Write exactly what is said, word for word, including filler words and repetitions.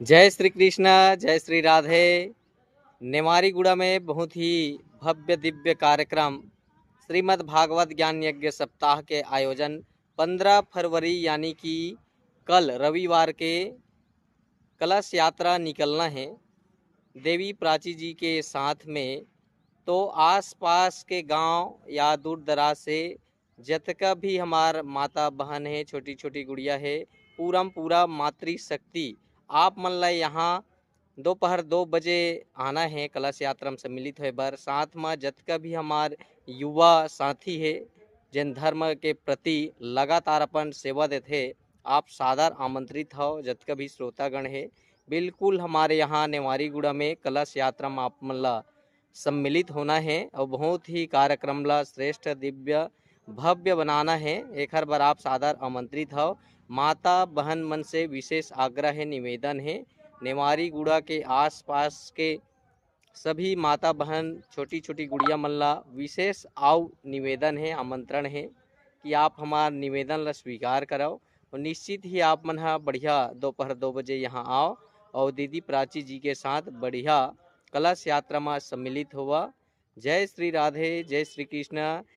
जय श्री कृष्णा, जय श्री राधे। नेवारीगुड़ा में बहुत ही भव्य दिव्य कार्यक्रम श्रीमद् भागवत ज्ञान यज्ञ सप्ताह के आयोजन पन्द्रह फरवरी यानी कि कल रविवार के कलश यात्रा निकलना है देवी प्राची जी के साथ में। तो आसपास के गांव या दूर दराज से जतका भी हमार माता बहन हे, छोटी-छोटी गुड़िया हे, पूरा म पूरा मातृशक्ति आप मन ला यहाँ दोपहर दो बजे आना हे कलश यात्रा म सम्मिलित होए बर। साथ म जतका भी हमार युवा साथी हे, जेन धर्म के प्रति लगातार अपन सेवा देथे, आप सादर आमंत्रित हव। जतका भी श्रोतागण हे, बिल्कुल हमारे यहाँ नेवारीगुड़ा में कलश यात्रा म आप मन ला सम्मिलित होना हे और बहुत ही कार्यक्रम ला श्रेष्ठ, दिव्य, भव्य बनाना हे। एखर बर आप सादर आमंत्रित हव। माता बहन मन से विशेष आग्रह हे, निवेदन हे, नेवारीगुड़ा के आसपास के सभी माता बहन, छोटी-छोटी गुड़िया मन ला विशेष आउ निवेदन हे, आमंत्रण हे कि आप हमार निवेदन ला स्वीकार करव और निश्चित ही आप मन ह बढ़िया दोपहर दो बजे यहाँ आव और दीदी प्राची जी के साथ बढ़िया कलश यात्रा म सम्मिलित होवा। जय श्री राधे, जय श्री कृष्ण।